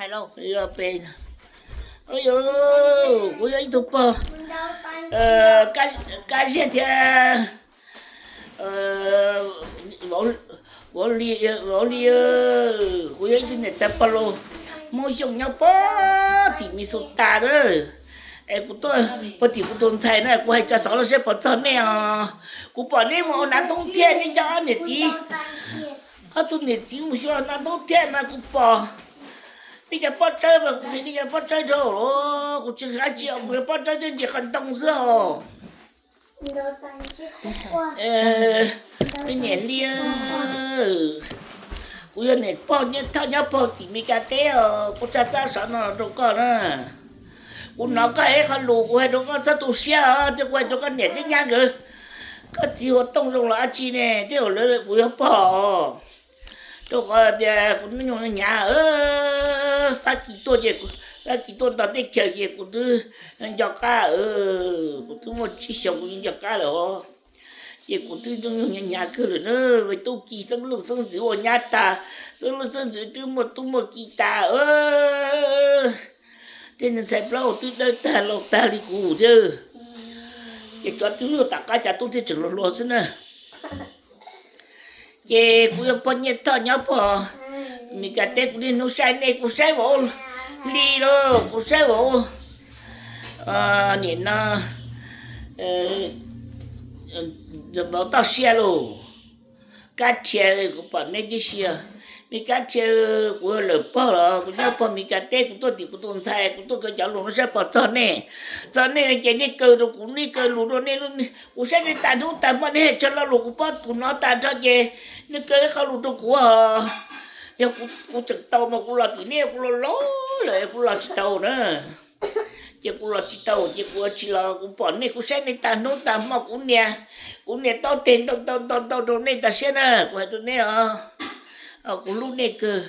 Hais lauj. Kuv yog ib tug pog Kab Ziag thiab Vauv Li, kuv yog ib tug niam tais pog laus Hmoob Xyooj nyob pog tim Minnesota na. Es kuv tuaj pog tim kuv tus ntxhais na, kuv hais tso xov los saib puas txog nej os. Kuv pom nej mus ua hnav ntoo thiab, nej cov ob niam txiv, ob tug niam txiv mus xyuas hnav ntoo thiab mas kuv pom nej cov pob tsawb mas kuv qhia nej cov pob tsawb rau los kuv tsis qhia dab tsi os, kuv cov pob tsawb twb ntsia qhov ntoo xwb os. Me niam Li, kuv yog niam pog Nyiaj Thoj nyob pog tim Mes Kas teb os, kuv tsa txab xov no rau koj na. Kuv hnov koj hais ib qho lus, kuv hais rau koj txhob tu siab os, thiab kuv hais rau koj niam thiab nyab nkawd, koj txiv hu Tooj Zoo los dab tsi ne, thiab lawv kuv yog pog os. Rau qhov tias kuv hnub nyoog hnyav, Fab Kis tuaj ces, Fab Kis tuaj nto teb chaws ces kuv twb nco qab, kuv twb muaj tsib xyoos kuv nco qab lawm os. Ces kuv twb hnub nyoog hnyav kawg lawm na, tub ki xeeb leej xeeb ntxwv ua nyab tas, xeeb leej xeeb ntxwv twb muaj tub muaj ki tas, tej ntxhais plaub twb dawb tag laus tag li kuv thiab. Ces tsov twb luag tom qab cas tub thiaj tseem hluas hluas xwb na. Ces kuv yog pog Nyiaj Thoj nyob pog Mes Kas teb, kuv niaj hnub saib nej, kuv saib Vauv Li lauj, kuv saib Vauv, nim no Vauv Toj Siab lauj, Kab Rhia, kuv pom nej tib si. Me Kab Rhia, kuv yog lawm pog los kuv nyob pog Mes Kas teb, kuv tuaj tim kuv tus ntxhais, kuv tuaj kaw cov lus no saib puas txog nej. Txog nej no ces nej kaw rau kuv, nej kaw lus rau nej, kuv saib nej tas hnub tas hmo nej hais tso lo lus kuv paub, kuv hnov tas nrho ces nej kaw ib qho lus rau kuv. Yog kuv tseem tau mas kuv los tim nej, kuv los laus lawm kuv los tsis tau na. Ces kuv los tsis tau ces kuv ua tsis los, kuv pom nej kuv saib nej tas hnub tas hmo, kuv nias, kuv nias taub teg ntau ntau ntau ntau rau nej tas siab na, kuv hais rau nej os, kuv hlub nej kawg.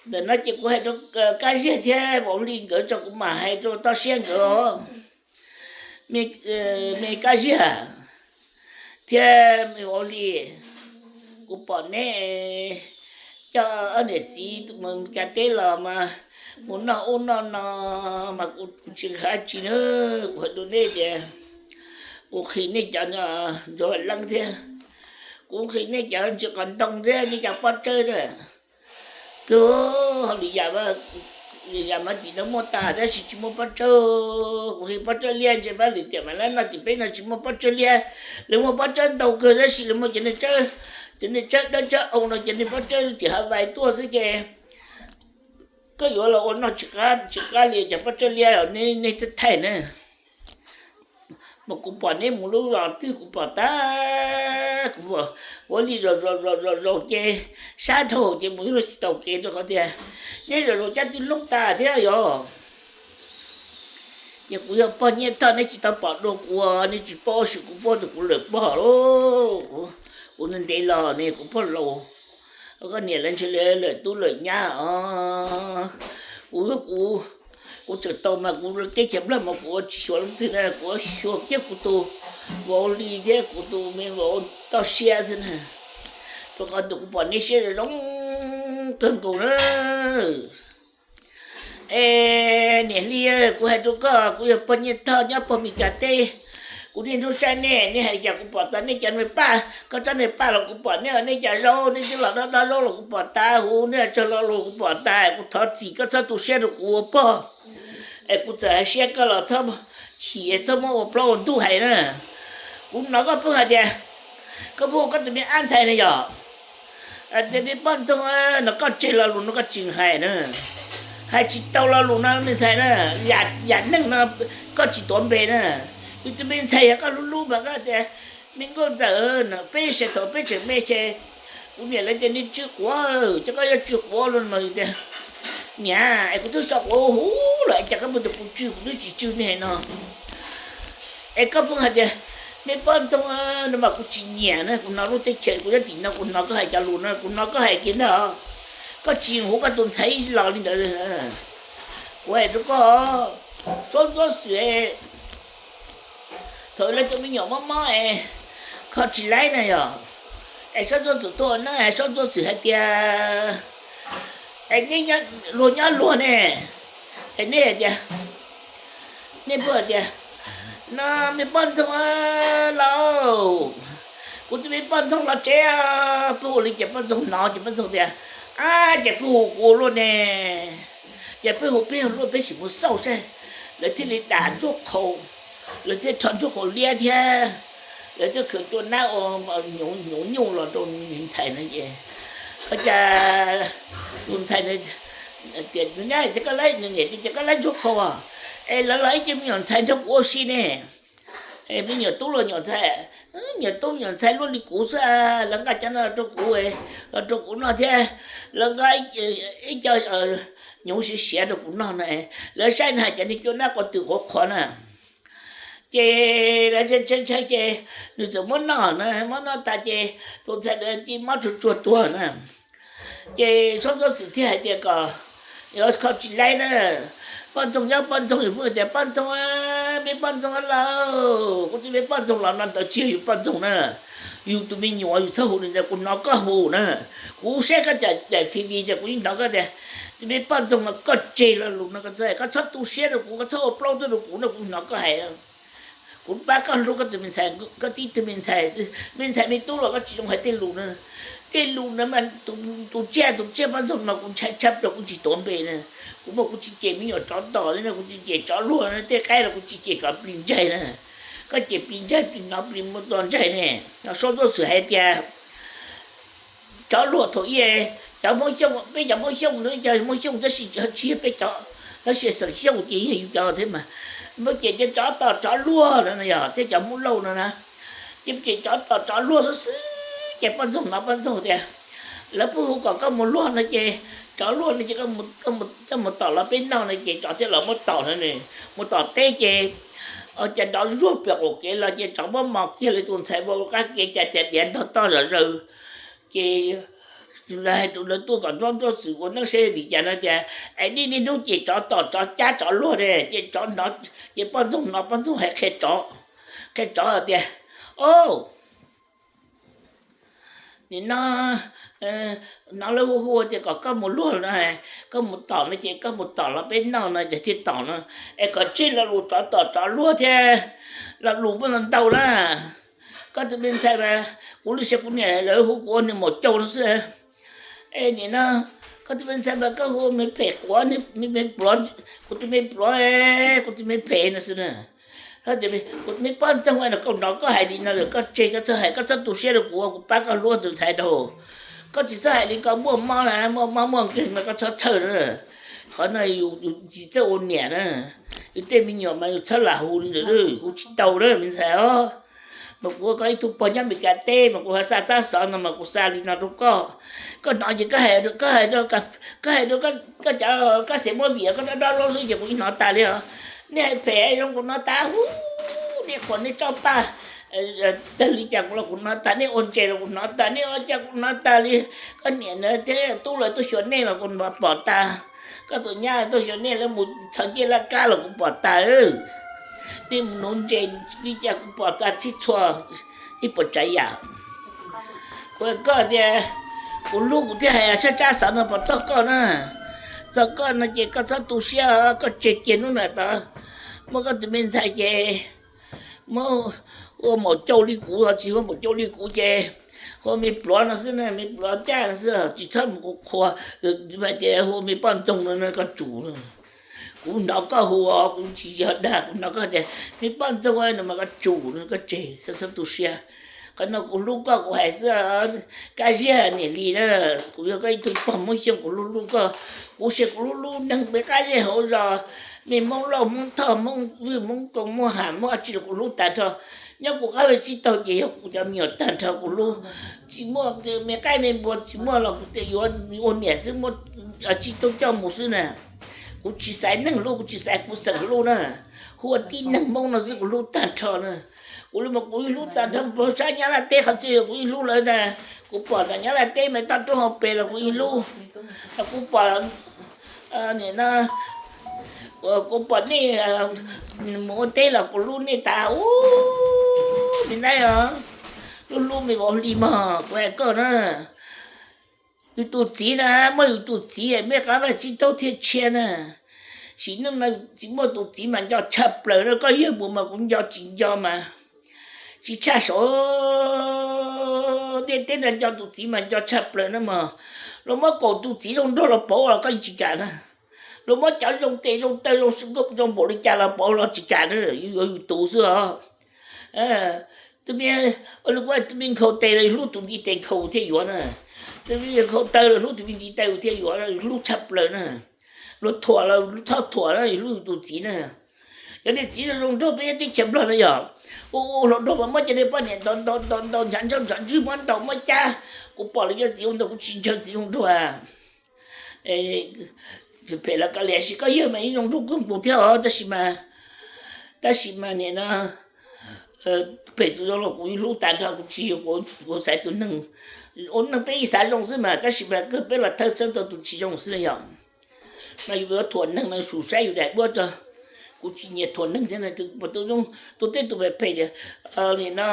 Ntawm no ces kuv hais rau Kab Ziag thiab Vauv Li nkawd tso kuv mam hais rau Toj Siab nkawd os. Me Kab Ziag thiab me Vauv Li, kuv pom neb coj ob niam txiv mus Mes Kas teb los mas mus noj ub noj no mas kuv tsis nqhis dab tsi na. Kuv hais rau neb tias kuv nqhis nej cov ntsuag leeb thiab, kuv nqhis nej cov ntsis qos ntoo thiab nej cov pob tsawb na. Kawg hauj lwm yam, yam mas tim no muaj tas tab sis tsis muaj pob tsawb. Kuv nqhis pob tsawb liab ntshe fab lwm tiam mas lawv noj tim peb no tsis muaj pob tsawb liab. Lawv muaj pob tsawb ntau kawg tab sis lawv muaj cov niag tsawb dawb tsawb oo no, cov niag pob tsawb tim hav vais tuaj xwb ces koj yuav los ua noj tsis qab li cov pob tsawb liab nej thiaj thaij na. Mas kuv pom neb mus lub zos twg kuv pom tag, kuv pom ua li zos zos zos zos zos ces sab dhau ces mus ib lub tsis tau kev rau qhov tias neb zos zos cab twb loob tas thiab yog. Ces kuv yog pog Nyiaj Thoj, neb tsis tau pom dua kuv, neb tsis paub, tab sis kuv paub tias kuv lawm pog lauj. Kuv ntev los ne kuv pog laus, koj niam lawv ntshe lawm tub lawm nyab os. Kuv, kuv tseem tau mas kuv teb chaws Nplog mas kuv ua tsis xyuas leej twg na, kuv ua xyuas kiag kuv tus vauv Li thiab kuv tus me vauv Toj Siab xwb na. Rau qhov tus kuv pom neb siab zoo kawg nkaus na. Es niam Hli, kuv hais rau koj, kuv yog pog Nyiaj Thoj nyob pog Mes Kas teb. Kuv niaj hnub saib nej, nej hais cas kuv pom tas nej cov me paj, koj tsob niag paj los kuv pom nej, nej cov zaub, nej twb los dob dob zaub los kuv pom tas, hu nej tso lo lus kuv pom tas, kuv thov txim koj txhob tu siab rau kuv ua pog. Es kuv txawm hais siab koj los txhob chim, txhob muab ua plaub ua ntug hais na. Kuv hnov koj pheej hais tias koj pheej hu koj tus me ab ntxhais na yog tias me poj ntxoog no koj tseg lo lus no koj tsis hais na. Hais tsis tau lo lus no me ntxhais na, yam neeg no koj tsis tuav npe na. Yus tus me ntxhais yog koj hlub hlub mas koj tias me nkauj ntxawm no peb sawv thaum peb tseem me ces kuv niam lawv tias nej tsw quav, ces koj yuav tsw quav los mas tias niam es kuv twb so quav huv lawm es cas koj muaj tus kuv tsw, kuv twb tsis tsw ne no. Es koj pheej hais tias me poj ntxoog no mas kuv tsis nyiam na, kuv hnov lub teb chaws kuv nyob tim no kuv hnov koj hais cov lus no, kuv hnov koj hais kiag ntag. Koj tsis huv koj tus ntxhais los li ntawd. Kuv hais rau koj, Saub Ntxob Xwm, thaum lawv tus me nyuam mob mob es kho tsis laib na yog, es Saub Ntxob Xwm tuaj na, Saub Ntxob Xwm hais tias Es nej luag nyob luag ne, es nej hais tias, nej puas tias, no me poj ntxoog lauj, kuv tus me poj ntxoog los tsev, peb hu li ces poj ntxoog hnov ces poj ntxoog tias, ab, ces peb hu kuv luaj ne, ces peb hu peb luaj peb sim mus xauj saib. Lawv thiaj li dam ntsuab qhau, lawv thiaj rho ntsuab qhau liab thiab, lawv thiaj khwv cua nab ua hnyuv nyuj los rau ntxhais no ces, ua cas tus ntxhais tias, nws niam tias koj laib ntsuab qhau, es lawv los ib ce me nyuam ntxhais nrog kuv ua si ne, me nyuam tub los nyuam ntxhais, me nyuam tub me nyuam ntxhais luaj li kuv xwb, lawv nqa cov no los rau kuv, los rau kuv noj thiab, lawv nqa ib co hnyuv siav siav rau kuv noj na, lawv saib no hais cov niag cua nab quav twm qhuav qhuav na. Ces lawv ntshai ntshai ces nws txawm muab noj na, muab noj tas ces tus ntxhais ntawd cia mob tsuag tsuag tuag na. Ces Saub Ntsuab Xwm thiaj hais tias kom yuav kho tsis laib na, poj ntxoog nyob poj ntxoog yus pheej tias poj ntxoog, me poj ntxoog lauj, kuv tus me poj ntxoog los no ntawd tsis yog yus poj ntxoog na, yus tus me nyuam yus txhob hu li ntawd, kuv hnov koj hu na, kuv saib koj cam daim fiv vi ces kuv yeej hnov koj tias tus me poj ntxoog no koj tseg lo lus no, koj txhob tu siab rau kuv, koj txhob ua plaub tuaj rau kuv no, kuv hnov koj hais. Kuv pab koj hlub koj tus me ntxhais, koj tib tug me ntxhais, me ntxhais me tub los koj tsis zoo hais tej lus na. Tej lus no mas tus tsiaj tus tsiaj poj ntxoog no kuv ntshai tshaj plaws, kuv tsis tuav npe na. Kuv mas kuv tsis cem me nyuam tsov tom li no, kuv tsis cem tsov luag na, tej qaib los kuv tsis cem kom plig ntsaig na. Koj cem plig ntsaig plig hnov plig muaj tua ntsaig ne. Saub Ntsuab Xwm hais tias tsov luag thaum ub, cov Hmoob Xyooj, peb cov Hmoob Xyooj no, cov Hmoob Xyooj tab sis tsis yog peb cov, tab sis xeem Xyooj ces yog yus cov thiab mas, muab cem cov tsov tom tsov luag no yog thiab cov Hmoob Lauj no na, ces cem tsov tom tsov luag xwb xwb ces poj ntxoog hnov poj ntxoog tias lawv pheej hu kom koj mus luag no ces tsov luag no ces koj mus tom los peb noj no ces tsov thiaj los muab tom no, mus tom teb ces cas nrov zuag pem qaum kev los ces tsov muab mos kiag li tus ntxhais vau qab kev cas tias diav ntog toj zom zaws. Ces lawv hais rau lawv tuaj kom Saub Ntsuab Xwm ua neeb seb vim cas no tias, es niaj niaj hnub ces tsov tom tsov cab tsov luag ne, ces tsov hnov, ces poj ntxoog hnov poj ntxoog hais qhia tsov, qhia tsov tias, o, nim no hnov lawv hu hu tias kom koj mus luag no, koj mus tom no ces koj mus tom los peb noj no ces thiaj tom no, es kom tseg lo lus tsov tom tsov luag thiab lo lus muaj ntau ntau na. Koj tus me ntxhais mas kuv li siab kuv niam lawv hu kuv ua niag maum caus no xwb. Es nim no koj tus me ntxhais mas koj hu me phem quav, me pluav, kuv tus me pluav, kuv tus me phem no xwb na. Kuv tus me poj ntxoog no, koj hnov koj hais li no lawm koj tseg, koj txhob hais, koj txhob tu siab rau kuv, kuv pab koj hlub tus ntxhais rau. Koj tsis txhob hais li ko, muaj mob na, muaj mob muaj nkeeg mas koj txhob txhawj na. Qhov no yus tsis txawj ua niam na. Yus tej me nyuam mas yus txhob lam hu li ntawd, hu tsis tau na me ntxhais os. Mas kuv ua koj ib tug pog nyob Meskas teb mas kuv ho xa tsab xov no mas kuv xa li no rau koj. Koj hnov ces koj hais, koj hais rau, koj hais rau koj cov, koj xeem muab vim koj dob dob laub xwb ces kuv yeej hnov tas li os. Nej hais phem zoo kuv hnov tas huv, nej qhuas nej tsob paj tawg li cas los kuv hnov tas, nej ua ntses los kuv hnov tas, nej ua cas kuv hnov tas li. Koj niam na thiab tub lawv tuaj xyuas nej los kuv pom tas. Koj tus nyab tuaj xyuas nej lawv mus txhos ncej laj kab los kuv pom tas. Nej mus nuv ntses li cas kuv pom tas txhij txhua ib puas tsav yam. Kuv, koj tias kuv hlub kuv thiaj hais tsab tsab xov no pom txog koj na. Txog koj no ces koj txhob tu siab, koj tseg kiag hnub no tod. Muab koj tus me ntxhais ces muab ua maum caus li kuv, tsis ua maum caus li kuv ces ua me pluav no xwb na, me pluav caj no xwb, tsis txhob mus qhuas, hais tias ua me poj ntxoog no koj tsum. Kuv hnov koj hu, kuv tsis yog dag, kuv hnov koj tias me poj ntxoog no mas koj tsum no, koj tseg, koj txhob tu siab. Qhov no kuv hlub koj kuv hais xwb, Kab Ziag niam hli na, kuv yog koj ib tug pog Hmoob Xyooj, kuv hlub hlub koj. Kuv sia kuv hlub hlub neeg me Kab Ziag hauv zos, me Hmoob Lauj Hmoob Thoj Hmoob Vwj Hmoob Koos Hmoob Ham Hmoob dab tsi los kuv hlub tag nrho. Nyob kuv qab ve tsib taug ces yog kuv cov me nyuam tag nrho kuv hlub. Tsis muaj me qaib me npua tsis muaj los kuv yuav ua niam xwb, muaj dab tsi tuaj coj mus xwb na. Kuv tsis xaiv neeg hlub, kuv tsis xaiv kuv xeem hlub na. Hu ua tib neeg Hmoob no xwb kuv hlub tag nrho na. Kuv li mas kuv hlub tag nrho, sab Nyab Laj teb qhov twg kuv yeej hlub lawv ntag. Kuv pom Nyab Laj teb mas toj roob hauv pes los kuv yeej hlub. Kuv pom, kuv pom nej mus ua teb los kuv hlub nej tas ub, me nab os. Hlub hlub me vauv hli mog, kuv hais koj na. Yus tus txiv na, muaj yus tus txiv mej qab vaj tsib taug thiaj tshiab na. Sim neej no tsis muaj tus txiv mas nco tshaj plaws na, koj yawg mus mas kuv nco tsis nco mas tsis tshaj saud. Ntiaj teb no nco tus txiv mas nco tshaj plaws na mog. Luag muab kaum tus txiv zoo nraug los pauv los koj tsis kam na. Luag muab cov zoo tes zoo taw zoo npaum li cas los pauv los tsis kam na, yuav yus tus xwb os. Tus me, ua li kuv, tus me nkhaus tes los yus hlub tus nti tes nkhaus thiaj yuav na. Tus me nkhaus taw los hlub tus me nti taw thiaj yuav, yus hlub tshaj plaws na. Luag thuam los txhob thuam na, yus hlub yus tus txiv na. Cov niag txiv zoo nraug peb nyob teb chaws Nplog no yog ua ua hluas nraug mas muab cov niag poj niam ntaus ntaus ntaus ntaus ntshav ntshav ntshav ntswg muab ntaus muab cab. Kuv pom lawv cov txiv ua ntawd kuv tsis ntseeg txiv zoo nraug. Phem los kav liam, sis koj yawg mas yeej zoo nraug kawg nkaus thiab os, tab sis mas, tab sis mas nim no phem tus zoo los kuv hlub tas nrho, kuv tsis, kuv xaiv tus neeg, ua neeg peb yeej xav zoo xwb mas, tab sis mas kawg peb los thawj xeeb tau tus tsis zoo xwb yog. Mas yus yuav thuam neeg mas sum saib yus daim duab tso. Kuv tsis nyiam thuam neeg thiab, tus tej tus phem phem tias nim no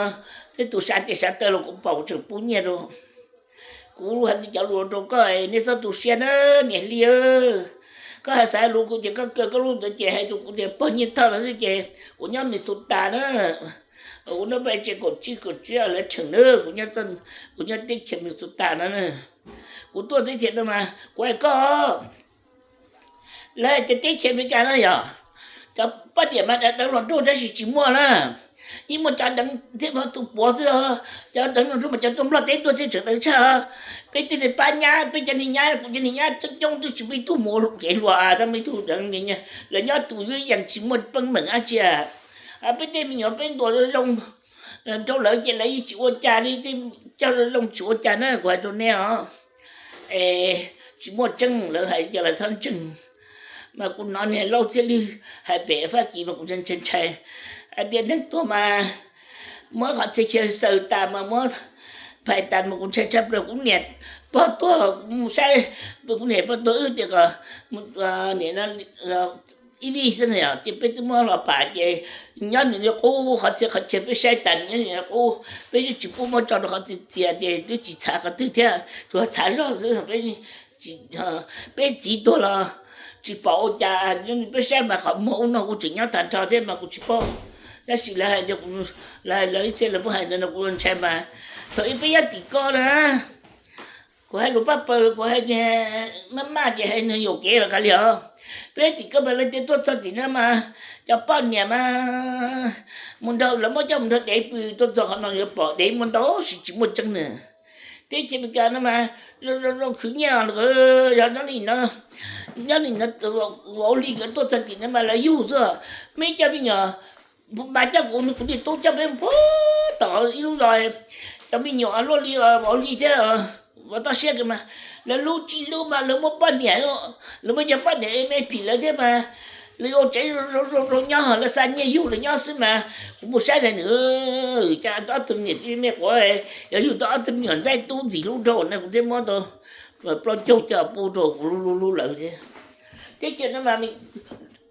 tej tus sav tes sav taw los kuv pom kuv tseem pub nyiaj rau. Kuv hais li cov lus rau koj, nej txhob tu siab na niam hli. Koj hais xav lus kuv ces koj kaw koj lub ntawd ces hais rau kuv tias pog Nyiaj Thoj no xwb ces kuv nyob Minnesota na. Kuv nyob peb tsev kaum tsib kaum tsib lawv tsheem na, kuv nyob teb chaws Minnesota no. Kuv tuaj teb chaws no mas kuv hais koj, lawv hais tias teb chaws Amelikas no yog cov poj niam mas deev deev hluas nraug tab sis tsis muaj na. Yeej muaj cov deev thiab muaj tus puav xwb. Cov deev hluas nraug mas cov tuaj Nplog teb tuaj thiaj tseem deev tshaj. Peb tej niag pab nyab, peb cov niag nyab, kuv cov niag nyab coob coob twb tsis muaj ib tug mus kev hluas, tsis muaj ib tug deev. Lawv nyob tus yuav yees tsis muaj peeb meem dab tsi. Peb tej me nyuam peb ntuas zoo zoo rau lawv ces lawv yeej tsis ua cas li, tej coj zoo zoo tsis ua cas na, kuv hais rau nej os. Es tsis muaj tseeb, lawv hais ces lawv txhob ntseeg. Mas kuv hnov niag Lauj Txhiaj Lwg hais pem Fab Kis mas kuv ntshai ntshai ntshai. Hais tias neeg tuag mas muab qhov txhia chaw xaws tas mas muab phais tas mas kuv ntshai tshaj plaws. Kuv niam pog tuag kuv mus saib, kuv niam pog tuag wb tias kom nim no ib vij xwb na, ces peb twb muab los pam ces nyob nws li qub, qhov txhia qhov chaw peb saib tas nws nyob nws li qub, peb twb tsis pub muab tso rau qhov txhia txias ces twb tsis txhav qhov twg thiab, tsuas txhav zog xwb. Peb txiv tuag los tsis pom ua cas, peb saib mas qhov muag ub no kuv tseem nyob tag nrho thiab mas kuv tsis paub. Tab sis lawv hais, lawv hais lawv ib txhia lawv pheej hais ntawd no kuv ntshai mas. Thaum ub peb nyob tim ko na, kuv hais lus paj paws, kuv hais maj maj ces hais nws yuam kev los kav liam os. Peb tim ko mas lawv tias tuaj txog tim no mas cov poj niam mas mus nrog, lawv muab coj mus nrog dev pw, tuaj txog qhov no yuav pom dev muaj ntau sis tsis muaj tseeb na. Teb chaws Amelikas no mas zoo zoo khwv nyiaj, yog nyob li no, nyob li no, vauv hli nkawd tuaj txog tim no mas lawv yug xwb. Meb coj me nyuam, mas coj kuv, kuv niag tub coj peb puag tom ib lub zos, cov me nyuam luaj li vauv hli thiab, vauv toj siab kawg mas, lawv lub tsib lub mas lawv muaj poj niam, lawv muaj cov poj niam me phim lawv thiab mas, lawv ua tsev zoo zoo nyob, lawv xa nyiaj yug lawv nyob xwb mas, kuv mus saib na nws, cas ob tug me nyuam txiv me quav, yog yug tau ob tug me nyuam ntxaib tub ntxim hlub nraug na kuv thiaj muab tau plaub caug coj pub rau kuv lub lub lub lawv thiab. Teb chaws no mas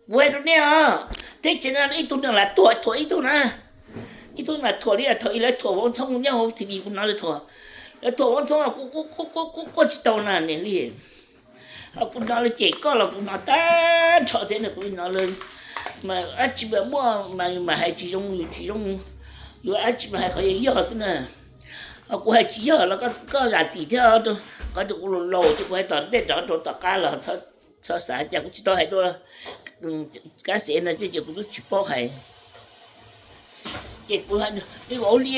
kuv hais rau nej os, teb chaws no ib tug neeg lam thuam thuam ib tug na, ib tug lam thuam li thaum ub lawv thuam Vauv Ntxhoo nyob hauv T V kuv hnov lawv thuam, lawv thuam Vauv Ntxhoo kuv quaj quaj quaj quaj tsis tau na niam hli. Ho kuv hnov lawv cem koj los kuv hnov tag nrho thiab na, kuv hnov lawv mas dab tsi mas muaj mas yus mas hais tsis zoo, yus tsis zoo, yus dab tsi mas hais qhov yog yog xwb na. Ho kuv hais tsis yog los koj zam txim thiab, qhov tias kuv laus laus ces kuv hais tom ntej rov rau tom qab los txhob xav cas kuv tsis tau hais dua kab xev no ces kuv twb tsis paub hais. Ces kuv, me vauv hli,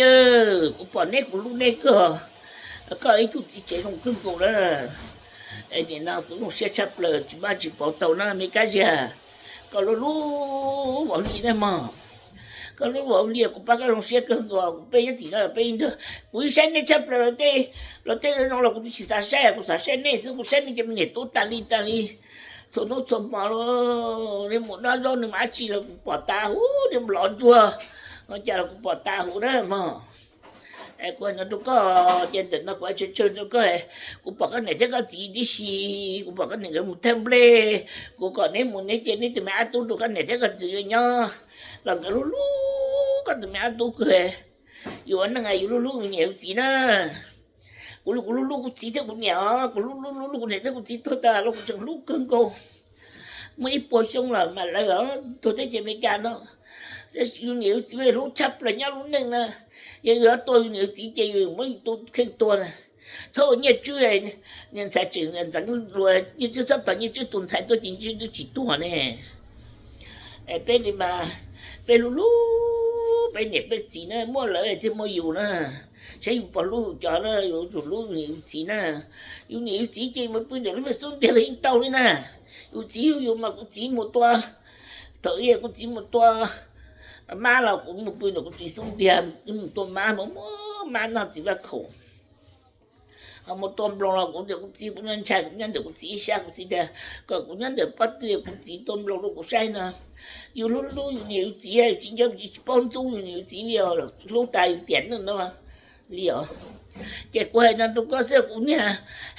kuv pom neb kuv hlub neb kawg, koj ib tug txiv tsev zoo kawg nkaus lawm. Nim no kuv zoo siab tshaj plaws tsis maj tsis pauv tau na me kab ziag, koj lub lub vauv hli na mog. Koj lub vauv hli kuv pab koj zoo siab kawg nkaus, kuv peb nyob tim no peb nrog, kuv ib saib nej tshaj plaws los tej, los tej zoo zoo los kuv twb tsis xav saib, kuv xav saib nej xwb, kuv saib nej cov me niam tub tas li tas li. Txhua hnub txhua hmo los nej mus dob zaub nej mus dab tsi los kuv pom tas huv, nej mus lov ntsuag ua cas los kuv pom tas huv na mog. Kuv hais no rau koj, ces ntawm no kuv hais tsawg tsawg rau koj, kuv pom koj niam thiab koj txiv tib si, kuv pom koj niam nkawd mus thawj nplej, kuv kom neb mus neb cia neb tus me ab tub rau koj niam thiab koj txiv nyob, los nkawd hlub hlub koj tus me ab tub kawg. Yus ua neej yus hlub hlub yus niam yus txiv na. Kuv, kuv hlub hlub kuv txiv thiab kuv niam os, kuv hlub hlub hlub kuv niam thiab kuv txiv tuag tas los kuv tseem hlub kawg nkaus. Muaj ib puas xyoo lawm mas lawv tuag teb chaws Amelikas no. Yus niam yus txiv hlub tshaj plaws nyob lub neej na. Yog yus tua yus niam yus txiv ces yus muab yus tus kheej tua na. Txhob ua nyiaj tswb, niag ntxhais tseem ntxeev luas nyiaj tswb, txhob tos nyiaj tswb tus ntxhais tuaj ces nyiaj tswb twb tsis tuag ne. Peb li mas, peb hlub hlub peb niam peb txiv na, muaj lawv thiaj muaj yus na. Saib yus puas hlub yus cov na, yus tsum hlub yus niam yus txiv na. Yus niam yus txiv ces mus pw ntawm lub me xub ntiag los yeej tau li na. Yus txiv yug yus mas kuv txiv mus tua, thaum ub kuv txiv mus tua mab los kuv mus pw ntawm kuv txiv xub ntiag, mus tua mab, mus muab mab noj txiv vaj khaum. Ho mus tua nploos los kuv tias kuv txiv, kuv nyob ntshai, kuv nyob ntawm kuv txiv ib sab, kuv txiv tias kom kuv nyob ntawm pob tw, kuv txiv tua nploos rau kuv saib no. Yus hlub hlub yus niam yus txiv, yus tsis nco, tsis paub ntxub yus niam yus txiv li os, hlub tas yus tiam neej no li os. Ces kuv hais no rau koj xwb, kuv niag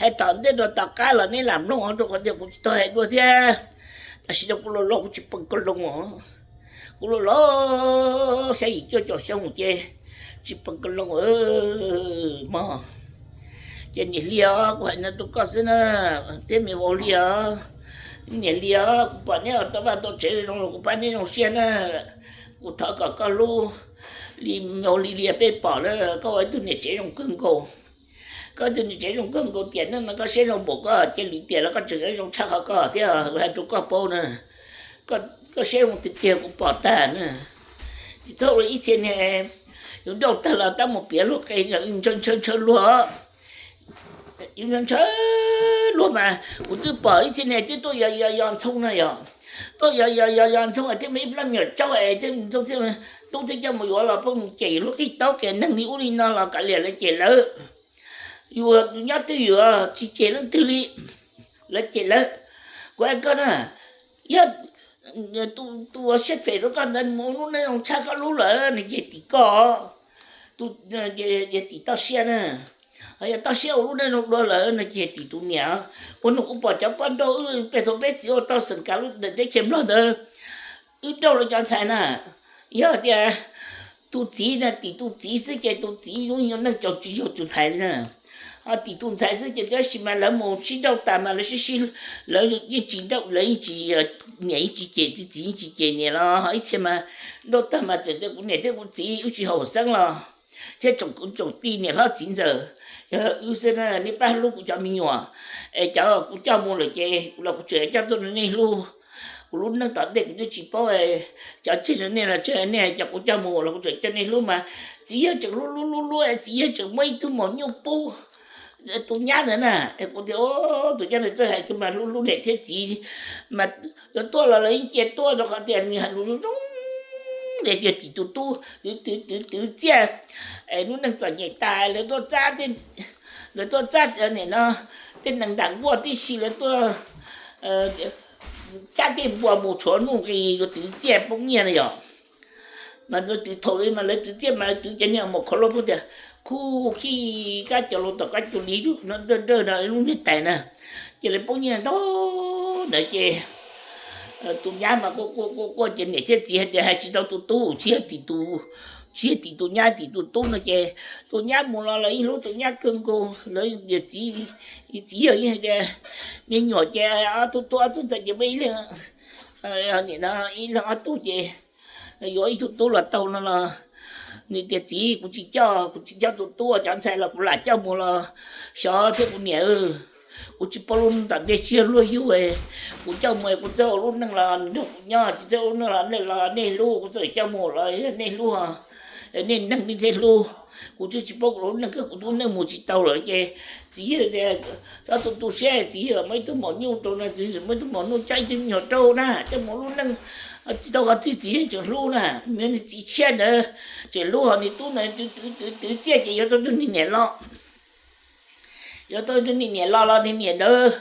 hais tom ntej rau tom qab los nej lam mloog rau qhov tias kuv tsis tau hais dua thiab. Tam sim no kuv los los kuv tsis pom ka loos os. Kuv los los xya yim cuaj caum xyoo ces tsis pom ka loos mog. Ces niam Hli os, kuv hais no rau koj xwb na, thiab me vauv Hli os. Niam Hli os, kuv pom neb ua tau vaj tau tsev zoo los kuv pab neb zoo siab na. Kuv thov kom koj hlub li me vauv Hli li peb pom na, koj ua ib tug niam tsev zoo kawg nkaus. Koj tus niam tsev zoo kawg nkaus, tiam neej no koj siab zoo npaum koj, cia lwm tiam los koj tseem zoo tshaj qhov koj thiab, hais rau koj paub na. Koj siab zoo tiag tiag kuv pom tag na. Tsis txhob ua ib txhia niag yus nrauj tag los tab mus piav luag qe, yus ntshaw ntshaw luag. Yus ntshaw ntshaw luag mas kuv twb pom ib txhia niag twb tuaj yos yos yos ntxhoo na yom. Tuaj yos yos yos yos ntxhoo thiaj muaj ib plab me nyuam tsaub es thiaj ntxhoo thiaj tub thiaj coj mus yuav los pheej mus cem yus lub qij taub qias neeg li ub li no los kav liam lawv cem lawv. Yus nyob twj ywm tsis cem leej twg li, lawv cem lawv. Kuv hais koj na, yog tus uas siab phem rau koj ntawd mus ua lub neej zoo tshaj koj lub lawm no ces tim koj, tim toj siab na. Ho yog toj siab ua lub neej zoo dua lawm no ces tim tus niam. Ua no kuv pom cov poj nrauj wb peb thaum peb txiv ua tau xeem kav lub ntawm teb chaws Nplog ntawd, wb nrauj lawv cov ntxhais na. Yog tias tus txiv na, tim tus txiv xwb ces tus txiv yuav neej tsaus tsis yog tus ntxhais li na. Ho tim tus ntxhais xwb ces tab sis mas lawv mus sib nrauj tas mas lawv sib sib, lawv yeej tsis nrauj, lawv yeej tsis, niam yeej tsis cem txiv, txiv yeej tsis cem niam los ho ib txhia mas nrauj tag mas txawm tias kuv niam thiab kuv txiv wb tsis haum xeeb los thiab tsoom kwv tsoom tij niam hlob txiv ntxawm, yog wb xwb na, nej pab hlub kuv cov me nyuam. Es cov kuv coj mus lawm ces los kuv tseem coj tuaj rau nej hlub. Kuv lub neej tom ntej kuv twb tsis paub, cov tseg rau nej los tseg nej, cov kuv coj mus los kuv tseem coj nej hlub mas txiv yawg tseem hlub hlub hlub hlub, txiv yawg tseem muab ib tug maum nyuj pub tus nyab ntawd na. Es kuv tias tus nyab ntawd txawj hais kawg mas hlub hlub niam thiab txiv mas yuav tuaj los lawv yeej cia tuaj rau qhov tias nws hais lus zoo zoo. Ces tim tus tub twv twv twv twv txiaj, es lub neej txom nyem tas lawv tuaj txab, lawv tuaj txab nim no tej nees nram nkuaj tib si lawv tuaj cab tej npua mus tshuav nuj nqis yuav twv txiaj poob nyiaj na yom. Mas lawv twv thaum mas lawv twv txiaj mas lawv twv cov niag maum khov loj poob tias khuj khij kab cov laus tom kab cua li no nrawj nrawj no lub niag tais na, ces lawv poob nyiaj ntau ntawd ces tus nyab mas quaj quaj quaj quaj ces niam thiab txiv hais tias hais tsis tau tus tub, tsis yog tim tus, tsis yog tim tus nyab, tim tus tub no ces tus nyab mus los lawv yeej hlub tus nyab kawg nkaus, lawv txiv, txiv yawg yeej hais tias me nyuam ces ob tug tub ob tug ntxhais ces muaj ib leeg, nim no ib leeg ob tug ces yuav ib tug tub los tau no los nws tias txiv, kuv tsis coj, kuv tsis coj tus tub, cov ntxhais los kuv lam coj mus los xyov thiab kuv niam. Kuv tsis paub lub neej tom ntej tsis yog luag yug, kuv coj mus kuv txawj ua lub neej los nrog kuv nyob, tsis txawj ua lub neej los nej los nej hlub, kuv txawm coj mus los yog nej hlub, nej neeg nej thiaj hlub. Kuv twb tsis paub kuv lub neej, kuv lub neej mus tsis tau lawm ces txiv yawg tias txhob tu tu siab, txiv yawg muab ib tug maum nyuj rau no, txiv yawg muab ib tug maum nyuj coj ib tug me nyuam rau na, coj mus lub neej tsis tau qhov twg txiv yawg tseem hlub na, nws txiv tshiab ntawd tseem hlub, ho nws tub ntawd twv twv twv txiaj ces yuav tau tus niag niam los, yuav tau tus niag niam los los niag niam ntawd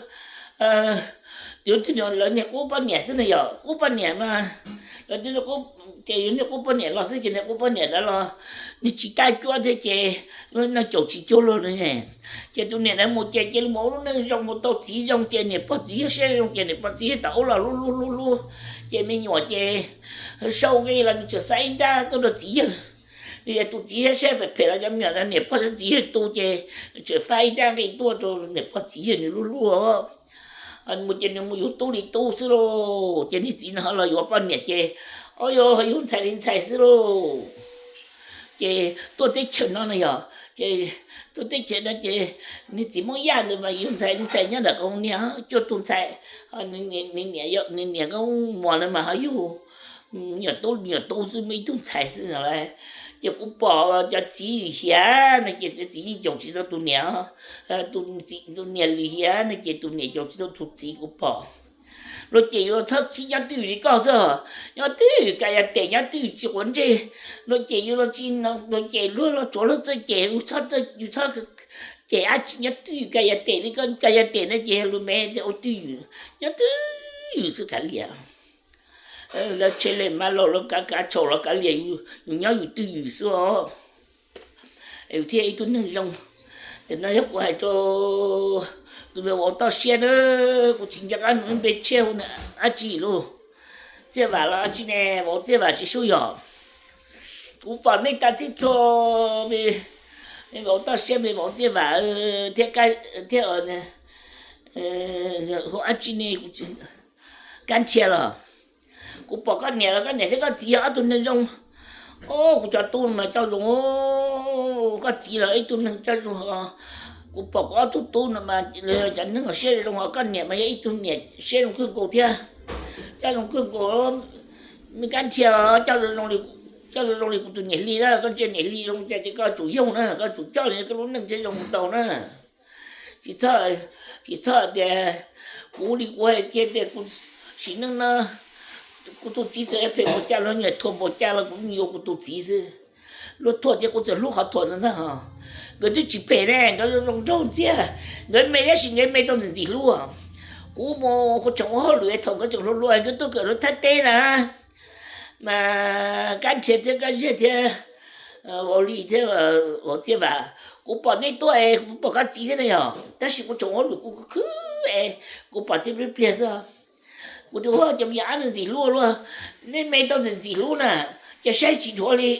yuav tus, lawv niag qub poj niam xwb na yom, qub poj niam mas lawv twb, ces yog niag qub poj niam los xwb ces niag qub poj niam ntawd los nws tsis kaj cuab thiab ces neej caum tsis cuag luag no. Ces tus niam ntawd mus ces cia li mus ua lub neej zoo, mus tau txiv zoo ces niam pog txiv yawg siab zoo ces niam pog txiv yawg tom ub los hlub hlub hlub hlub, ces me nyuam ces sau nqi los nws tseem xa ib nrab tuaj rau txiv yawg. Yog tus txiv saib saib phem phem los cov me nyuam niam pog txiv yawg tu ces tseem faib ib nrab nqi tuaj rau niam pog txiv yawg nws lub hlub. Mus ces nws mus yug tub li tub xwb lauj. Ces niag txiv no ho los yuav poj niam ces, o yog ho yug ntxhais li ntxhais xwb lauj. Ces tuaj teb chaws no na yog, ces tuaj teb chaws no ces niag txiv Hmoob Yaj ntawd mas yug ntxhais li ntxhais nyob ntawm qhov niag cuaj tug ntxhais, nws niam Nkauj Muas na mas ho yug me nyuam tub me nyuam tub xwb, muaj ib tug ntxhais xwb no lauj. Ces kuv pom cov txiv lim hiam no ces cov txiv yeej caum tsis tau tus niam, tus niam lim hiam no ces tus niam caum tsis tau tus txiv kuv pom. Luag cem yus txhob khib nyob twj ywm li koj xwb, nyob twj ywm ka ya tes nyob twj ywm tsis quav ntsej. Luag cem yus los tsis, luag cem luag los tsuav luag txawj cem, yus txhob cem dab tsi, nyob twj ywm ka ya tes li koj ka ya tes no ces luag me tias ua twj ywm, nyob twj ywm xwb kav liam. Lawv tshe le mas laus lawv kav kav tshaum los kav liam, yus nyob yus twj ywm xwb os. Es thiaj ib tug neeg zoo. Nim no yog kuv hais rau tus me vauv toj siab na, kuv tsis nco qab nws lub npe tshiab hu dab tsi lauj. Txiaj Vam los tsis ne, vauv Txiaj Vam tsis sub yog. Kuv pom nej tas txhij txhua, me vauv toj siab me vauv Txiaj Vam thiab, thiab hu dab tsi ne, Kab Nrhiav los. Kuv pom koj niam los koj niam thiab koj txiv yog ob tug neeg zoo. Kuv cov tub no mas coj zoo, koj txiv los ib tug neeg coj zoo. Kuv pom kuv ob tug tub no mas cov neeg siab zoo, ho koj niam mas yog ib tug niam siab zoo kawg nkaus thiab, coj zoo kawg nkaus. Me Kab Nrhiav, coj zoo zoo li kuv tus niam Hli na, koj ntsia niam Hli zoo cas ces koj tsum yoog na, koj tsum coj li koj lub neej thiaj zoo mus tau na. Tsis txhob, tsis txhob tias kuv li kuv hais kiag tias kuv sim neej no kuv tus txiv txawm phem npaum cas los nyiam thuam npaum cas los kuv yuav kuv tus txiv xwb. Luag thuam ces kuv txawm hlub qhov thuam ntawd ntag. Nkawd twb tsis phem ne, nkawd zoo nraug ntxiag, nkawd me tab sis nkawd me tau ntxim ntxim hlub. Kuv mus kuv tseem ua hauj lwm thaum nkawd tseem hluas hluas nkawd tuaj kawm lub Thaib teb na, mas Kab Nrhiav thiab Kab Ziag thiab vauv Hli thiab vauv Txiaj Vam, kuv pom nej tuaj es kuv pom koj txiv thiab ne yog, tab sis kuv tseem ua hauj lwm kuv khwv es kuv pom tib pliag pliag xwb. Kuv tias ua cas yog ob neeg ntxim hlub luaj, nej me tau ntxim ntxim hlub na, ces saib tsis dhuav li,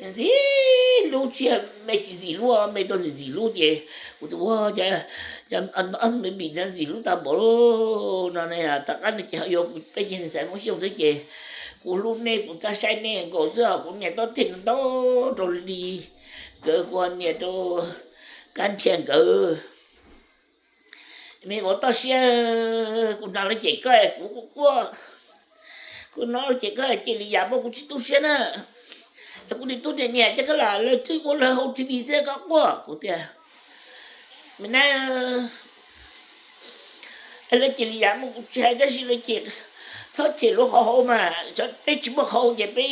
ntxim hlub tsis yog me tsis ntxim hlub, me tau ntxim ntxim hlub ces kuv tias ua cas ob tug me vim no ntxim hlub tau npaum no ne. Tom qab no ces ho yuav kuv peb ceg ntxhais Hmoob Xyooj xwb ces kuv hlub nej kuv txhob saib nej nkaus xwb os, kuv niam tau tes ntau rau Hli nkawd, kuv niam rau Kab Nrhiav nkawd. Me vauv toj siab, kuv hnov lawv cem koj kuv quaj quaj, kuv hnov lawv cem koj ces li yam muab kuv tsis tu siab na. Es kuv nim tub tias niam coj koj los lawv twb ua lawv hauv T V xwb koj quaj, kuv tias me na, lawv cem li yam muab kuv tsis hais tab sis lawv cem, txhob cem luag qhov hauv mas, peb tsis muaj qhov hauv ces peb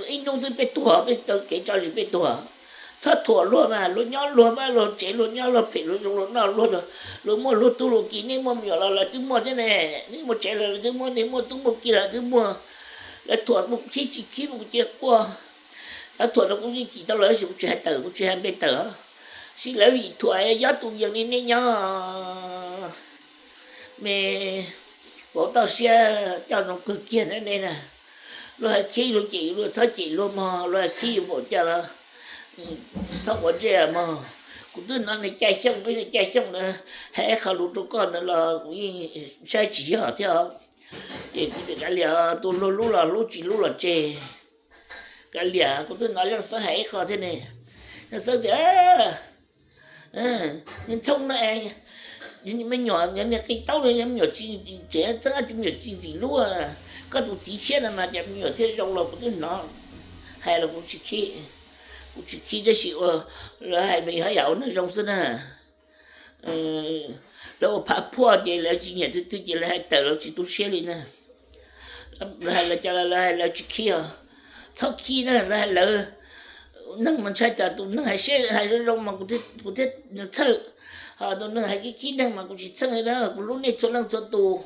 ib hnub xwb peb tuag, peb tau kev tso zis peb tuag. Txhob thuam luag mas, luag nyob luag mas, luag tsev luag nyob, luag phem luag zoo, luag noj luag, luag muaj luag tub luag ki, nej muaj me nyuam los lawv twb muaj thiab ne, nej muaj tsev los lawv twb muaj, nej muaj tub muaj ki los lawv twb muaj. Lawv thuam kuv khib tsis khib kuv cia quaj. Lawv thuam no kuv yeej cim tau lawv tab sis kuv tsis hais tawm, kuv tsis hais npe tawm. Tab sis lawv vim thuam yob tus yees li nej nyob. Me vauv toj siab, coj zoo kawg kiag na nej na. Luag hais khib luag cem luag txhob cem luag mog, luag hais khib yus npaum cas los txhob quav ntsej mog. Kuv twb hnov nws Cai Xyooj, peb nws Cai Xyooj na, hais ib qho lus rau koj na los kuv yeej saib tsis yog thiab. Ces kuv tias kav liam, tus luag hlub los hlub, tsis hlub los tseg. Kav liam, kuv twb hnov Zeej Xeeb hais ib qho thiab ne. Zeej Xeeb tias, Ntxhoo no, me nyuam, niag qi taub, me nyuam tsis, tseem txeeb tus me nyuam tsis ntxim hlub. Koj tus txiv tshiab no mas cov me nyuam thiaj zoo los kuv twb hnov hais los kuv tsis khib, kuv tsis khib tab sis ua lawv hais mas yog yam ua neeg zoo xwb na. Lawv ua phav phuaj ces lawv tsis nyiam twg twg ces lawv hais tawm los tsis tu siab li na. Lawv hais lawv cas los lawv hais lawv tsis khib os. Txhob khib na, lawv hais lawv neeg mas ntshai tas tus neeg hais siab hais zoo zoo mas kuv thiaj txhawj, ho tus neeg hais khib khib neeg mas kuv tsis txhawj li na. Kuv hlub nej txhua leej txhua tus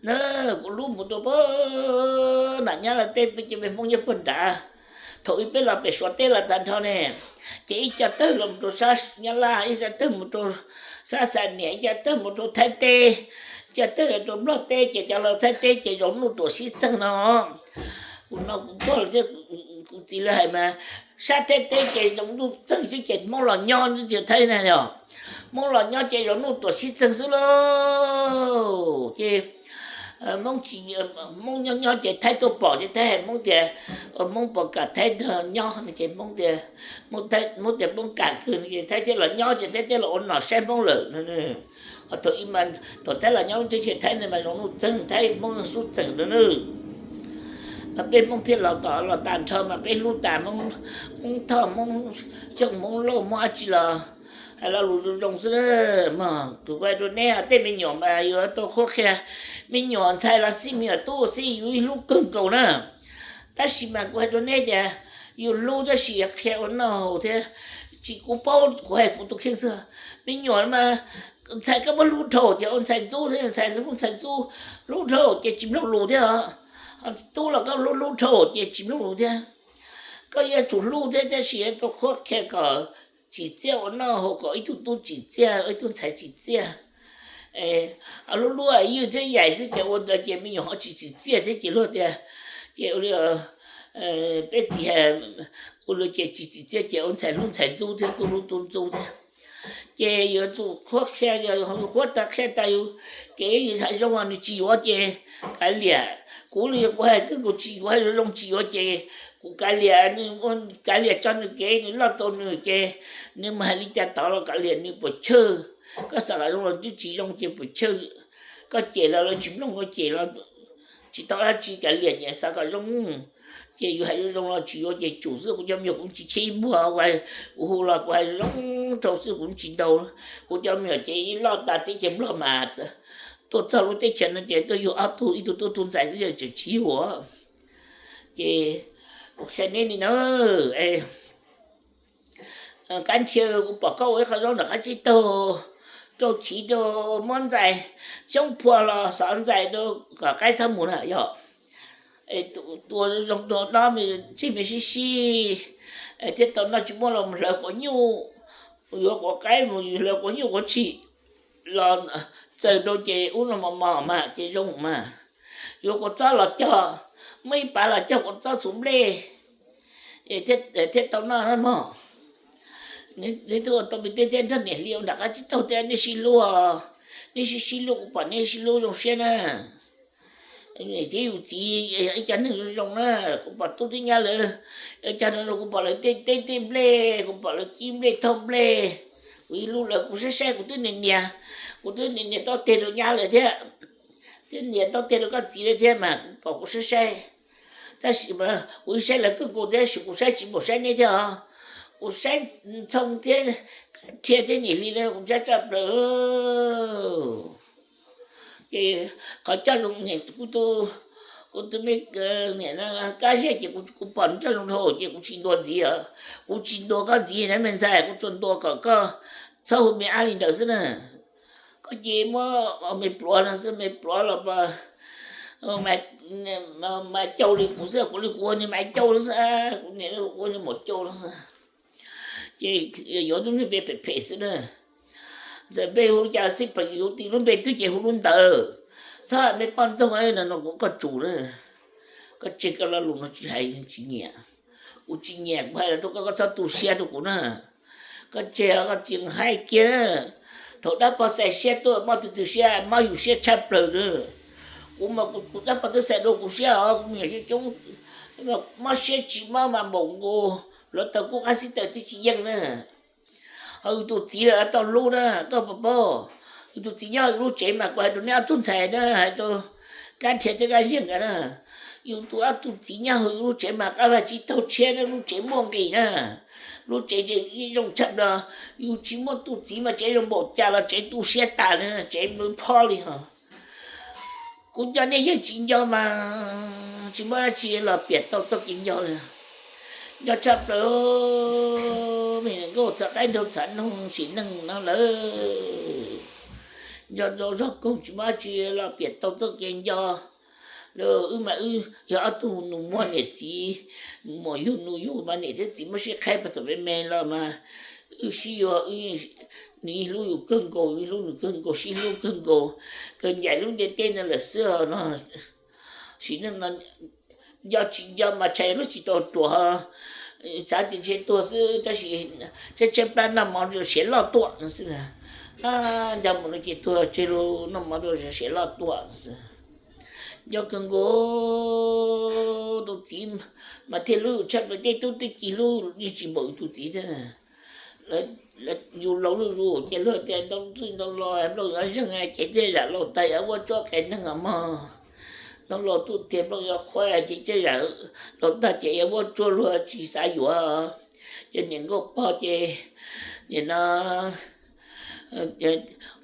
na, kuv hlub mus rau pem nam Nyab Laj teb, peb cov me Hmoob nyob puag nrad. Thaum ub peb los pem Suav teb los tag nrho ne, ces ib co tawg los mus rau sab Nyab Laj, ib co tawg mus rau sab Xam Niam, ib co tawg mus rau Thaib teb, ib co tawg rau Nplog teb, ces cov los Thaib teb ces zoo nuj tuam sib txeeg no. Kuv no kuv pog thiab kuv txiv lawv hais mas sab Thaib teb ces zoo nuj txeeg xwb ces Hmoob los nyob ces Thaib na yog, Hmoob los nyob ces zoo nuj tuam sib txeeg xwb lauj. Ces Hmoob nyob nyob ces Thaib tuaj pom ces Thaib hais Hmoob tias, Hmoob puas kam Thaib nrog nyob no ces Hmoob tias, Hmoob tias Hmoob kam kawg no ces Thaib thiaj los nyob ces Thaib thiaj los ua nom saib Hmoob lawm no. Ho thaum ub mas thaum Thaib los nyob lub teb chaws Thaib no mas zoo nuj txeeg Thaib Hmoob sib txeeg no na. Mas peb Hmoob thiaj los tom los tas nrho mas peb hlub tas, Hmoob Thoj Hmoob Xyooj Hmoob Lauj Hmoob dab tsi los hais lo lus zoo zoo xwb na. Mas kuv hais rau neb tej me nyuam mas yuav tau qhuab qhia, me nyuam ntxhais los xij me nyuam tub xij yus hlub kawg nkaus na. Tab sis mas kuv hais rau neb tias yus hlub tab sis qhia ua noj haus thiab. Tsis, kuv paub kuv hais kuv tus kheej xwb. Me nyuam mas ntxhais koj muab hlub dhau ces ua ntxhais ntxub thiab, ntxhais hlub ntxhais ntxub, hlub dhau ces tsis mloog lus thiab os. Tub los koj hlub hlub dhau ces tsis mloog lus thiab. Koj yuav tsum hlub thiab tab sis yuav tau qhuab qhia kom tsim txiaj ua noj haus kom ib tug tub tsim txiaj ib tug ntxhais tsim txiaj. Hlub hlub ywj thiab yaim xwb ces ua ntawd ces me nyuam ho tsis tsim txiaj thiab ces luag tias, ces ua li peb txiv hais, ua li ces tsis tsim txiaj ces ua ntxhais hlub ntxhais ntxub thiab tub hlub tub ntxub thiab. Ces yuav tsum qhuab qhia, yog qhuab tas qhia tas yus kev yus hais zoo los nws tsis yuav ces kav liam. Kuv li kuv hais twb kuv tsis, kuv hais zoo zoo tsis yuav ces kuv kav liam, kav liam tso nws kev nws loj tau nws ces nws mus hais li cas tod los kav liam nws puas chawj. Koj xav kom zoo los twb tsis zoo ces puas chawj. Koj cem los lawv tsis mloog, koj cem los tsis tau dab tsi, kav liam, nyias xav kom zoo. Ces yus hais zoo zoo los tsis yuav ces tsum xwb. Kuv cov me nyuam kuv tsis cheb ib muag, kuv hu los kuv hais zoo rau xwb kuv tsis ntaus. Kuv cov me nyuam ces ib loj tas teb chaws Nplog mas tuaj txog lub teb chaws no ces tuaj yug ob tug, ib tug tub ib tug ntxhais xwb ces tsis yug. Ces kuv qhia neb li no, Kab Nrhiav, kuv pom koj ua ib qho zaub nram qab tsib taug rau chiv rau muab ntxais xyoob phua los xov ntxais rau kom qaib txhob mus na yog. Ua zoo rau dob me ntsej me sib sib thiaj tau noj, tsis muaj los hlawv quav nyuj, yuav quav qaib mus hlawv quav nyuj quav tshis los txaws rau ces ub no mos mos mas ces zoo mas. Yuav kua txob los cog, muaj ib pas los cog kua txob txhuv nplej thiaj tau noj na mog. Neb twb ua tau me teb thiab nrog niam hli ua nram qab tsib taug thiab, neb sib hlub, neb sib sib hlub, kuv pom neb sib hlub zoo siab na. Niam thiab yus txiv yog ib co neeg zoo zoo na, kuv pom tub thiab nyab lawv, ib co neeg zoo, kuv pom lawv tej teb tej nplej, kuv pom lawv kib nplej thauj nplej, kuv ib lub lawv kuv saib saib kuv twb nias nias, kuv twb nias nias tau teg rau nyab lawv thiab, twb nias tau teg rau koj txiv lawv thiab mas kuv pom kuv saib saib. Tab sis mas kuv saib lawv kawg nkaus thiab sis kuv saib tsis npaum saib neb thiab os. Kuv saib Ntxhoo thiab Rhia thiab niam hli lawv kuv saib tshaj plaws. Ces qhov coj zoo, kuv tus me niam Kab Ziag ces kuv pom nws coj zoo dhau ces kuv tsis ntuas ntxiv os. Kuv tsis ntuas koj ntxiv na me ntxhais, kuv tsuas ntuas kom koj txhob hu me ab li ntawd xwb na. Koj ces muab me pluav no xwb, me pluav los mas cau li kuv xwb, kuv li kuv ua niag Maiv Cau xwb, kuv niam ua niag Maum Cau xwb. Ces yuav lub npe phem phem xwb na. Ntxawm npe hu li cas xij peem yuav tim lub npe twg ces hu lub ntawd. Txhob me poj ntxoog no no kuv koj tsum na. Koj tseg koj lo lus no tsis hais tsis nyiam. Kuv tsis nyiam kuv hais los rau koj, koj txhob tu siab rau kuv na. Koj tseg koj tsis hais kiag na. Thaum dab pog xav siab tuaj mob tus twg siab, mob yus siab tshaj plaws na. Kuv mas kuv tus dab pog twb xav dua kuv siab os, kuv me nyuam coob coob, mob siab tsis mob mas npaum nkaus hluav taws kub qab xib taws twb tsis yeej na. Ho yus tus txiv lawm tau hlub na, koj puas paub? Yus tus txiv nyob yus lub tsev mas kuv hais rau neb ob tug ntxhais na, hais rau Kab Nrhiav thiab Kab Ziag nkawd na. Yus tus ob tug txiv nyob hauv yus lub tsev mas qab vaj tsib taug tshiab na, lub tsev muaj nqis na. Lub tsev zoo tshaj plaws, yus tsis muaj tus txiv mas tsev zoo npaum cas los tsev tu siab tas li, tsev npawg phob li ho. Kuv nco nej yeej tsis nco mas tsis muaj dab tsi los piam tau txoj kev nco li. Nco tshaj plaws me nkauj txhav qaib nraug txhav noog sim neej no lawm. Nco rau zog koog tsis muaj dab tsi los piam tau txoj kev nco. Wb mas wb yog ob tug nus muag niam txiv, muam yug nus yug mas niam thiab txiv muab sib qhaib puag thaum me me los mas wb sib yuav, nws yeej hlub yus kawg nkaus, wb hlub nws kawg nkaus, sib hlub kawg nkaus, kawg ncaim lub ntiaj teb no lawm xwb no. Sim neej no nco tsis nco mas tshais lub tsis tau ruam, Xav tias ntshe tuag xwb tab sis tshaib tshaib plab noj mov rau siav loj tuaj no xwb. Nco mus no ces tuag tseg lauj, noj mov rau siav loj tuaj no xwb. Nco kawg nkaus, tus txiv mas thiaj hlub yus tshaj plaws, tej tub tej ki hlub yeej tsis npaum yus tus txiv thiab. Yus laus zuj zus ces luag tias ntau txwj ntau lo, nplooj yuav zeeg ces txij zam laus tag yuav vuab tsuab qee neeg os mog. Ntau laus tuj tiag nplooj yuav qhuav ces txij zam laus tag ces yuav vuab tsuab luag tsis xav yuav. Ces niam nkauj pog ces nim no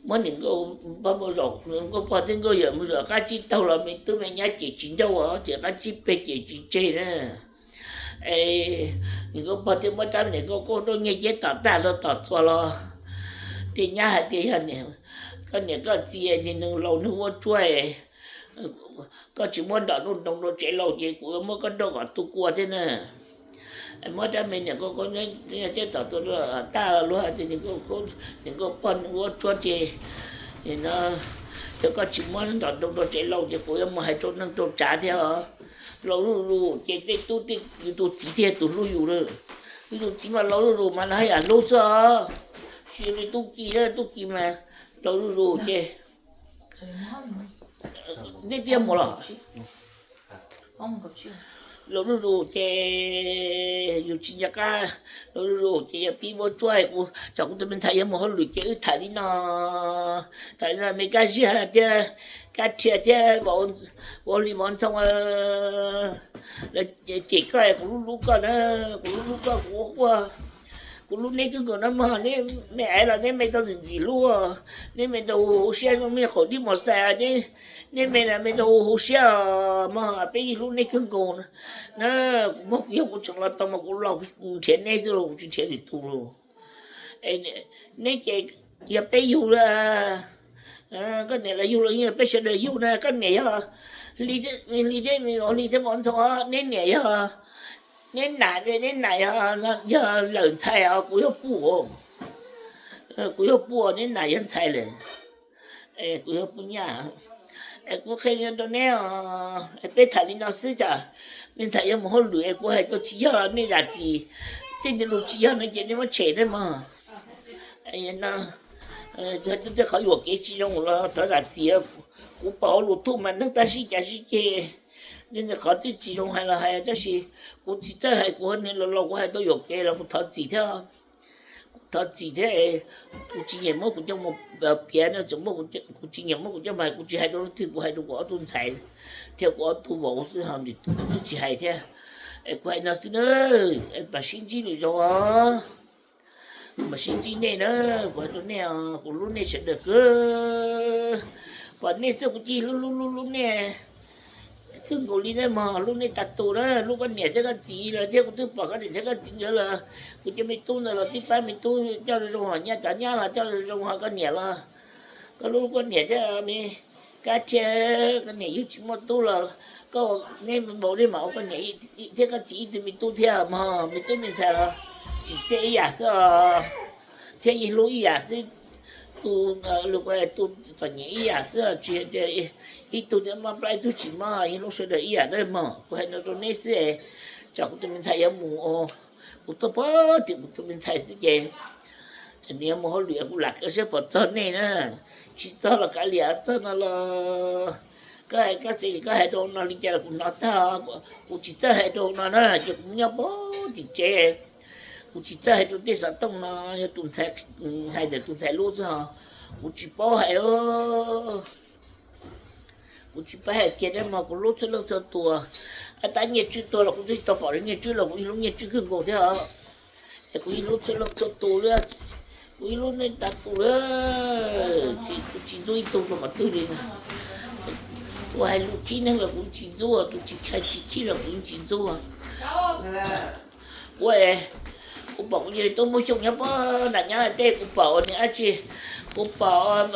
muab niam nkauj pog mus zaum, nkauj pog thiab nkauj yawm mus zaum qab tsib taug los me tub me nyab ces tsis ncauj os, ces qab tsib peg ces tsis tseg na. Es niam nkauj pog thiaj muab rab niam nkauj kauj nrauj nyiaj ciab tom tag los tom txuas los, tej nyab hais tias yog koj niam koj txiv ces neeg laus neeg vuab tsuab, koj tsis muab nrog nrog rau tsev laus ces kuv yuav muab koj nrauj kom tu kua thiab na. Muab rab me niam nkauj kauj nrauj nyiaj ciab tom txuas tag luag tias niam nkauj pog neeg vuab tsuab ces no, yog koj tsis muab nrog rau tsev laus ces kuv yuav mus hais rau neej rau tsav thiab os. Laus zuj zus ces tej tub tej, yus tus txiv thiaj tus hlub yus lawm. Yus tus txiv mas laus zuj zus mas nws haj yam hlub xwb os. Tsis li tub ki, tub ki mas laus zuj zus ces nej tiag mus los. Laus zuj zus ces yus tsis nco qab, laus zuj zus ces yog pib vuab tsuab, kuv txog kuv tus me ntxhais yuav mus hauj lwm ces wb tham li no, tham li no me Kab Ziag thiab Kab Rhia thiab Vauv Hli Vauv Ntxhoo, lawv cem koj, kuv hlub hlub koj na, kuv hlub hlub koj, kuv ua quaj, kuv hlub neb kawg nkaus na mog, neb me aiv los neb me tau ntxim ntxim hlub, neb me tau hu siab, me qaum dib mos xais, neb me me tau hu siab mog, peb yeej hlub neb kawg nkaus na. Kuv muab kuv yog kuv tseem los tau mas kuv los kuv nrhiav neb xwb los kuv tsis nrhiav lwm tus los. Neb ces yog peb yug, koj niam los yug los yog peb sawv daws yug na, koj niam yog Hli thiab Vauv Hli thiab Vauv Ntxhoo, neb niam yog, neb nam, neb nam yog lawm ntxhais os, kuv yog puj, kuv yog puj, neb nam yog ntxhais lawm, kuv yog puj nyaj. Es kuv qhia li no rau neb os, peb tham li no xwb, tsam me ntxhais yuav mus hauj lwm es kuv hais tau tsis yog nej zam txim, tej niag lus tsis yog no ces nej muab tshem nawb mog. Hais tau tej qhov yuam kev tsis zoo los thov zam txim. Kuv pom ua lus thuj mas neeg tab sib cav sib ceg, nej qhov twg tsis zoo hais los hais, tab sis kuv tsis txawj hais, kuv niag laus laus kuv hais tau yuam kev los kuv thov txim thiab. Kuv thov txim thiab, kuv tsis nyiam muab kuv coj mus piav no, tseem muab, kuv tsis nyiam muab kuv coj mus hais, kuv tsis hais rau leej twg, kuv hais rau kuv ob tug ntxhais thiab kuv ob tug vauv xwb, ho twb tsis hais thiab. Es kuv hais no xwb na, es mam sib ntsib lwm zaus os. Mam sib ntsib nej na, kuv hais rau nej os, kuv hlub nej sawv daws kawg. Pom nej xwb kuv cia li hlub hlub hlub hlub nej kawg nkaus li na mog, hlub nej tas tus na, hlub koj niam thiab koj txiv lawm thiab, kuv twb pom koj niam thiab koj txiv nkawd lawm. Kuv cov me tub ntawd los twb pab me tub coj zoo zoo, ho nyab cov nyab los coj zoo zoo, ho koj niam los, koj hlub koj niam thiab me Kab Rhia, koj niam yug tsis muaj tub los koj, neb vauv nej mam ua koj niam thiab koj txiv ib tug me tub thiab mog, me tub me ntxhais los tsim txiaj ib yam xwb os, thiab yeej hlub ib yam xwb. Tus, tus txom nyem ib yam xwb, tsis hais tias ib tug thiaj mob plab ib tug tsis mob, yeej hlub sawv daws ib yam na mog. Kuv hais no rau neb xwb, tsam kuv tus me ntxhais yuav mus, kuv tuaj pom tias kuv tus me ntxhais xwb ces nws yuav mus hauj lwm, kuv lam kaw siab pom txog nej na. Tsis txog los kav liam, txog no los koj hais koj xav koj hais rau no li cas los kuv hnov tag. Kuv tsis txawj hais rau no na, ces kuv nyob pem tim tsev, kuv tsis txawj hais rau tej xov tooj no, yog tus ntxhais, hais ntawm tus ntxhais lub xwb ho kuv tsis paub hais. Kuv tsis paub hais kiag na mog, kuv hlub txhua leej txhua tus. Ab, tab Nyiaj Tswb tuag los kuv twb tsis tau pom li, Nyiaj Tswb los kuv yeej hlub Nyiaj Tswb kawg nkaus thiab os. Es kuv yeej hlub txhua leej txhua tus li, kuv yeej hlub nej tas tus li. Kuv tsis ntxub ib tug rau qhov twg li. Tus hais lus khib neeg los kuv tsis ntxub, tus tsis hais lus khib los kuv yeej tsis ntxub. Kuv, kuv pom kuv niag tub Muaj Xyooj nyob pem nram nyab laj teb, kuv pom ua niam dab tsi, kuv pom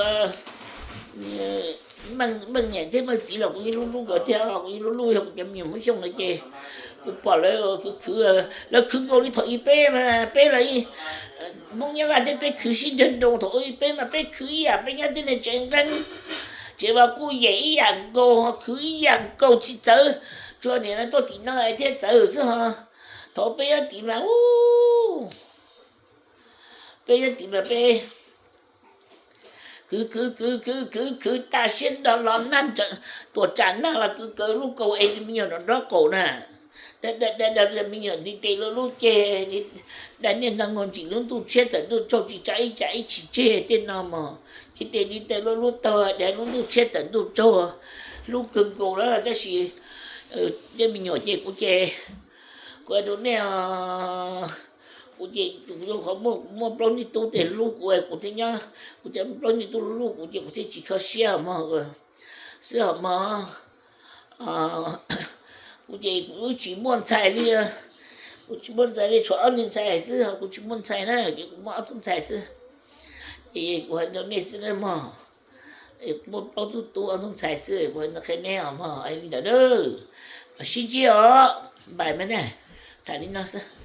Meej niam thiab Meej txiv los kuv yeej hlub hlub nkawd thiab, kuv yeej hlub hlub yog kuv cov me nyuam Hmoob Xyooj no ces kuv pom lawv khwv khwv, lawv khwv nkaus li thaum ub peb mas peb los Hmoob Nyab Laj thiab peb khwv sib nrag nroo, thaum ub peb mas peb khwv ib yam, peb nyob tib neeg tsev nqeeb, tsev vas kuj yem ib yam nkaus, khwv ib yam nkaus tsis txawv, tsuas niam no tuaj tim no thiaj txawv xwb ho. Thaum peb nyob tim mas u, peb nyob tim mas peb khwv khwv khwv khwv khwv khwv tas siab nrog los nag, tuam tsam nag los khwv khwv lub kaus es me nyuam nrov nrov qaum na. Da da da me nyuam nti tes lub lub ceg, da niag ntog nkaus ntsim lub ntuj tshiab tawm ntuj tsaug tsis tsa ib tsam ib tsis tseg tej no mog. Nti tes nti tes lub lub taug da lub ntuj tshiab tawm ntuj tsaug, hlub kawg nkaus lawm tab sis tej me nyuam ces kuv ces kuv hais rau nej, kuv ces kuv zoo qhov muaj plaub niag tub tes hlub kuv kuv thiaj nyob, kuv thiaj muaj plaub niag tub hlub kuv ces kuv thiaj tsis kho siab mog. Xwb hos mog, kuv ces kuv tsis muaj ntxhais li, kuv tsis muaj ntxhais li, tshuav ob niag ntxhais xwb, kuv tsis muaj ntxhais na ces kuv muaj ob tug ntxhais xwb. Ces kuv hais rau nej xwb na mog, kuv muaj plaub tug tub ob tug ntxhais xwb, kuv hais qhia nej os mog, li ntawd na. Sib ntsib os, npais me ne, tham li no xwb.